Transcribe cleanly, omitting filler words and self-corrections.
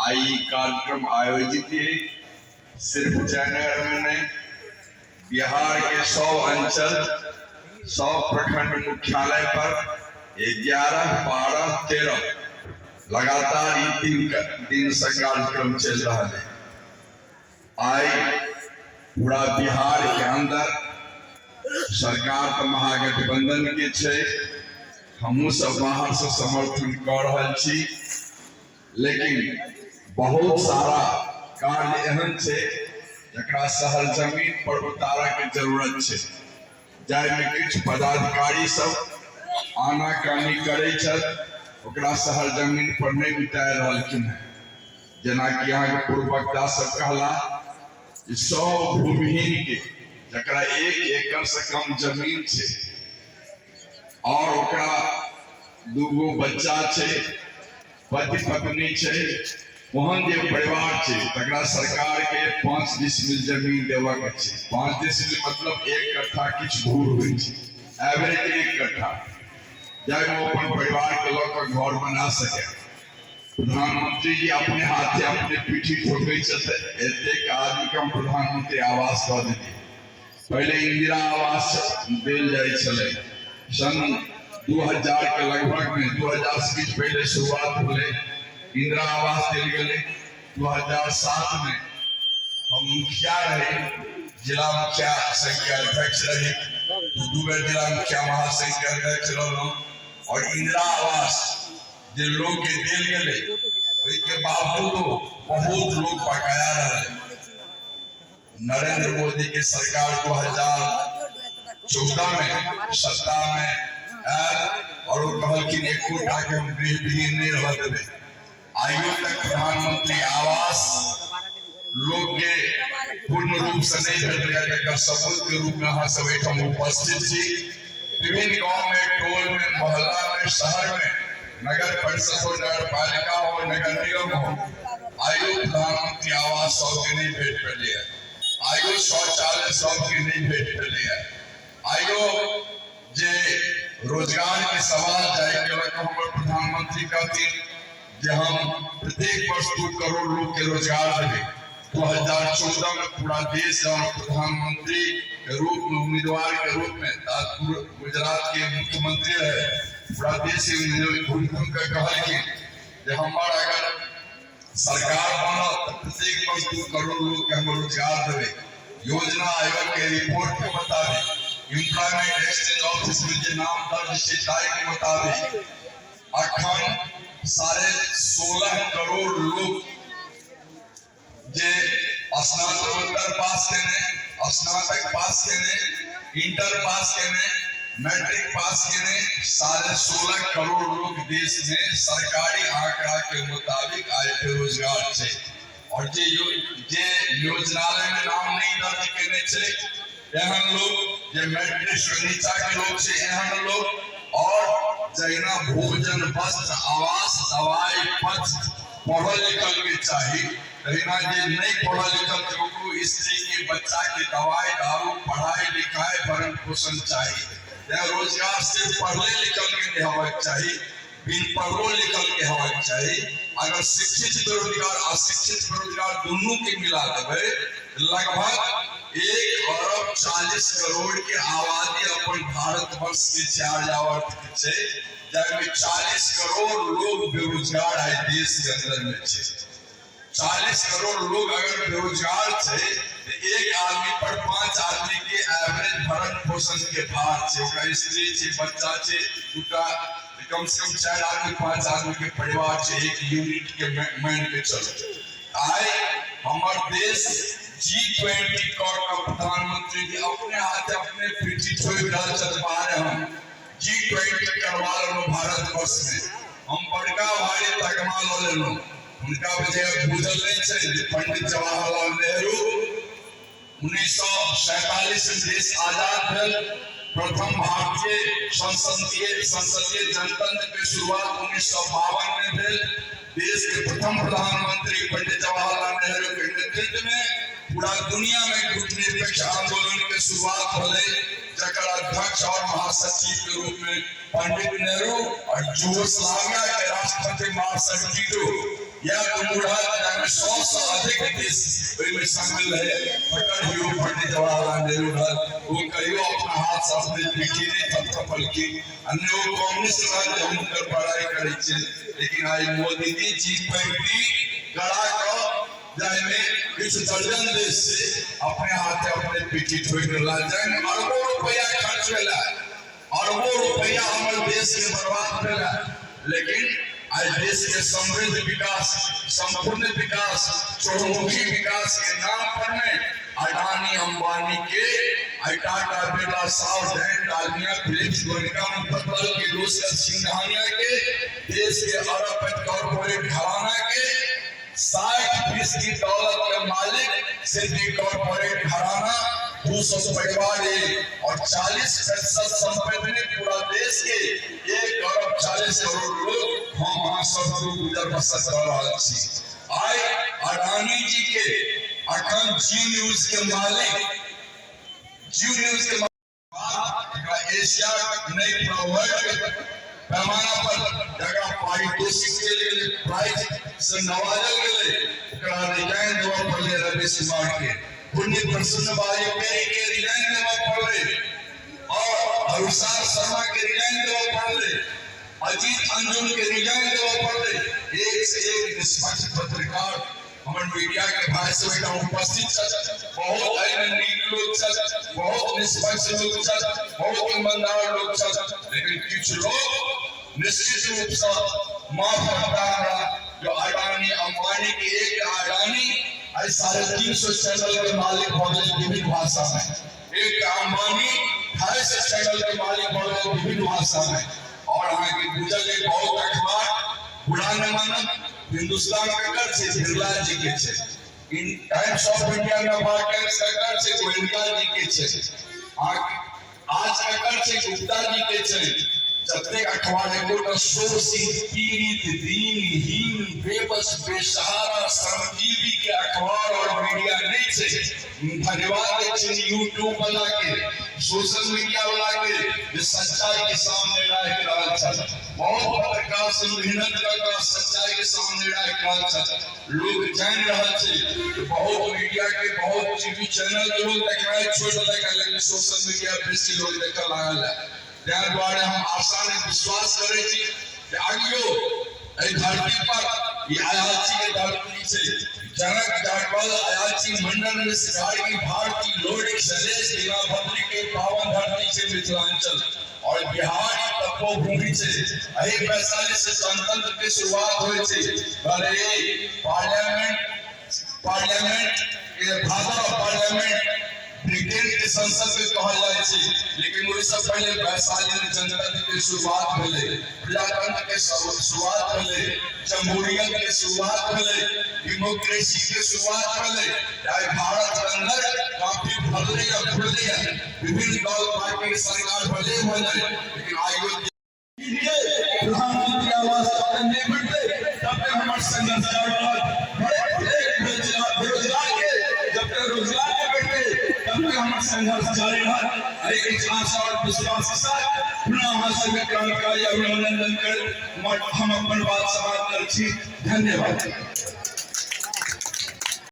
आइ ई कार्यक्रम आयोजित ये सिर्फ जयनगर में नहीं, बिहार के 100 अंचल 100 प्रखंड मुख्यालय पर 11, 12, 13 लगातार ई 3 दिन से कार्यक्रम चल रहा है। आइ पूरा बिहार के अंदर सरकार तो महागठबंधन के छै, हमहूँ सब बाहर से समर्थन कऽ रहल छी, लेकिन बहुत सारा कार्य एहन छै जकरा शहर जमीन पर उतारऽ के जरूरत छै, जाहिमे किछु पदाधिकारी सब आनाकानी करै छथि, ओकरा शहर जमीन पर नहि उतारि रहलखिन हेँ। जेनाकि अहाँके पूर्व वक्ता सब कहला जे सब भूमिहीन के जकरा 1 एकड़ से कम जमीन छै और ओकरा 2 गो बच्चा छै, पति पत्नी छै, ओहन जे परिवार छै तकरा सरकार के 5 डिसमिल जमीन देबऽ के छै। 5 डिसमिल मतलब 1 कट्ठा किछु भूर होइ छै, एवरेज 1 कट्ठा, जाहिमे ओ अपन परिवार के लऽ कऽ घर बना सकै। प्रधानमंत्री जी अपने हाथे अपने पीठी ठोकै छथि, एतेक आदमी के हम प्रधानमंत्री आवास दऽ देलियै। पहिले इंदिरा आवास देल जाइ छलै, सन 2000 के लगभग में, 2000 से किछु पहिले शुरुआत भेलै, इंदिरा आवास देल गेलै। 2007 में हम मुखिया रही, जिला मुखिया संघ के अध्यक्ष रही, 2 बेर जिला मुखिया महासंघ के अध्यक्ष रहलहुँ और इंदिरा आवास जे लोग के देल गेलै ओहिके बावजूदो बहुत लोग बकाया रहलै। नरेंद्र मोदी के सरकार 2014 में सत्ता में आयल और वो कहलखिन एकोटा के हम गृहविहीन नहीं रह देबै। आइयो तक प्रधानमंत्री आवास लोग के पूर्ण रूप से नहीं भेटल, जकर सबूत के रूप में अहाँ सब एहिठाम उपस्थित छी। विभिन्न गांव में, टोल में, मोहल्ला में, शहर में, नगर परिषद हो, नगर पालिका हो, नगर निगम हो, आइयो प्रधानमंत्री आवास सबके नहीं भेट पेले है, आइयो शौचालय सबके नहीं भेट पेले है। आइयो जे रोजगार के सवाल जाय के लऽ कऽ हमर प्रधानमंत्री कहथिन जे हम प्रत्येक वर्ष 2 करोड़ लोग के रोजगार देबै। 2014 में पूरा देश जब प्रधानमंत्री के रूप में, उम्मीदवार के रूप में गुजरात के मुख्यमंत्री रहे, पूरा देश घूम घूम के कहलखिन जे हमर अगर सरकार बनत तऽ प्रत्येक वर्ष 2 करोड़ लोग के हम रोजगार देबै। योजना आयोग के रिपोर्ट के मुताबिक, एम्प्लॉयमेंट एक्सचेंज ऑफिस में जे नाम दर्ज छै ताहि के मुताबिक अखन 16.5 करोड़ लोग जे स्नातकोत्तर पास केने, स्नातक पास केने, इंटर पास केने, मैट्रिक पास केने, 16.5 करोड़ लोग देश में सरकारी आंकड़ा के मुताबिक आइ बेरोजगार छै। और जे जे योजनालय में नाम नहीं दर्ज केने छै एहन लोग, जे मैट्रिक से नीचा के लोग छै एहन लोग, और जहिना भोजन, वस्त्र, आवास, दवाई, पथ पढ़ल लिखल के चाही, तहिना जे नहीं पढ़ल लिखल छै ओकरो स्त्री के, बच्चा के दवाई दारू, पढ़ाई लिखाई, भरण पोषण चाही। तें रोजगार सिर्फ पढ़ले लिखल के नहीं होबाक चाही, बिन पढ़लो लिखल के होबाक चाही। अगर शिक्षित बेरोजगार अशिक्षित बेरोजगार दुनू के मिला देबै, लगभग 1 अरब 40 करोड़ के आबादी अपन भारतवर्ष के आर्यावर्त के छै, जाहिमे 40 करोड़ लोग बेरोजगार है देश के अंदर में छै। 40 करोड़ लोग अगर बेरोजगार छै तऽ एक आदमी पर 5 आदमी के एवरेज भरण पोषण के भार छै। ओकरा स्त्री छै, बच्चा छै 2टा, कम से कम 4 आदमी 5 आदमी के परिवार छै, एक यूनिट के मान के चलू। आइ हमर देश G20 कऽ के प्रधानमंत्री जी अपने हाथे अपने पीठी ठोकि रहल छथि। बाहर हम G20 करवा लेलहुँ भारतवर्ष में, हम बड़का भारी तगमा लऽ लेलहुँ। हुनका जे बुझल नहीं छै जे पंडित जवाहरलाल नेहरू 1947 में देश आजाद भेल, प्रथम भारतीय संसदीय संसदीय जनतंत्र के शुरुआत 1952 में भेल। देश के प्रथम प्रधानमंत्री पंडित जवाहरलाल नेहरू के नेतृत्व में पूरा दुनिया में गुटनिरपेक्ष आंदोलन के शुरुआत भेलै, जकर अध्यक्ष और महासचिव के रूप में पंडित नेहरू और युगोस्लाविया के राष्ट्रपति मार्शल टीटो या दुनू रहल जाहिमे 100 सँ अधिक देश ओहिमे शामिल रहे, तकर हीरो पंडित जवाहरलाल नेहरू रहल। ओ कहियो अपना हाथ से अपने पीठी नहि थपथपलखिन आ ने ओ कम्युनिस्ट रहल जे हुनकर बड़ाई करै छै। लेकिन आइ मोदी जी G20 करा कऽ, जाहिमे किछु दर्जन देश से अपने हाथे अपने पीठी ठोकि लेला, जाहिमे अरबों रुपया खर्च भेला, अरबों रुपया हमर देश के बर्बाद भेला, लेकिन आइ देश के समृद्ध विकास, संपूर्ण विकास, चौमुखी विकास के नाम पर में अडानी अंबानी के आइ टाटा, बिरला, साव, जैन, डालमिया, फिलिप्स, गोयनका, मफतलाल, किर्लोस्कर, सिंघानिया के, देश के अरबपति कॉर्पोरेट घराना के 60% दौलत के मालिक सिर्फ एक कॉर्पोरेट घराना, 200 परिवार और 40% संपत्ति में पूरा देश के 1 अरब 40 करोड़ लोग हम अहाँ सब लोग गुजर बसर कर रहल छी। आइ अडानी जी के अखन जी न्यूज के मालिक, जी न्यूज के एकरा एशिया नहीं, पूरा वर्ल्ड के पैमाना पर जकरा पारितोषिक के लेल प्राइज से नवाजल गेलै, ओकरा रिजाइन देबऽ पड़लै। रवीश कुमार के, पुण्य प्रसन्न वाजपेयी के रिजाइन देबऽ पड़लै और अभिषेक शर्मा के रिजाइन देबऽ पड़लै, अजीत अंजुम के रिजाइन देबऽ पड़लै। एक से एक निष्पक्ष पत्रकार हमर मीडिया के भाई सब एहिठाम उपस्थित छथि। बहुत एहिमे नीक लोक छथि, बहुत निष्पक्ष लोक छथि, बहुत ईमानदार लोक छथि, लेकिन किछु लोक निश्चित रूपसँ, माफ करता हमरा, जो अडानी अंबानी के एक अडानी आइ 350 चैनल के मालिक भऽ गेलै विभिन्न भाषा में, एक अंबानी 250 चैनल के मालिक भऽ गेलै विभिन्न भाषा में। और अहाँके बुझल अइ, बहुत अखबार बुरा नहि मानब, हिंदुस्तान ककर छै? बिरला जी के छै। Times of India, Navbharat times ककर छै? गोयनका जी के छै। आज ककर छै? गुप्ता जी के छै। जतेक अखबार एकोटा शोषित, पीड़ित, दीनहीन, बेबस, बेसहारा, श्रमजीवी के अखबार और मीडिया नहीं छै। धन्यवाद दै छी यूट्यूब वाला के, सोशल मीडिया वाला के, जे सच्चाई के सामने राखि रहल छल। बहुत पत्रकार से मेहनत कर कऽ सच्चाई के सामने राखि रहल छल। लोग जानि रहल छै। बहुत मीडिया के, बहुत टीवी चैनल के लोग देखनाइ छोड़ि देलक है, लेकिन सोशल मीडिया बेसी लोग देखऽ लागल है। ताहि दुआरे हम आशा नहि, विश्वास करै छी जे आगियो एहि धरती पर, ई अयाची के धरती छै, जनक जायसवाल, अयाची, मंडन मिश्र, गार्गी, भारती, लोरिक, शैलेश, दीनाभद्री के पावन धरती छै मिथिलांचल और बिहार ई तपोभूमि छै। एहि वैशाली से जनतंत्र के शुरुआत होइ छै। भले पार्लियामेंट, पार्लियामेंट के फादर ऑफ पार्लियामेंट ब्रिटेन के संसद के कहल जाइ छै, लेकिन ओहिसँ पहिले वैशाली में जनतंत्र के शुरुआत भेलै, प्रजातंत्र के शुरुआत भेलै, जमहूरियत के शुरुआत भेलै, डेमोक्रेसी के शुरुआत भेलै। आइ भारत के अंदर काफी फललै या फुललै या विभिन्न दल पार्टी के सरकार भले भऽ जाय, लेकिन आइयो प्रधानमंत्री आवास नहि भेटतै तब तक हमर संघर्ष जारी रहत। बेरोजगार के जब तक रोजगार नहि भेटतै तब तक हमर संघर्ष जारी रहत। एहि किछु आशा और विश्वास के साथ पुनः अहाँ सबके क्रांतिकारी अभिनंदन करैत हम अपन बात समाप्त करै छी। धन्यवाद।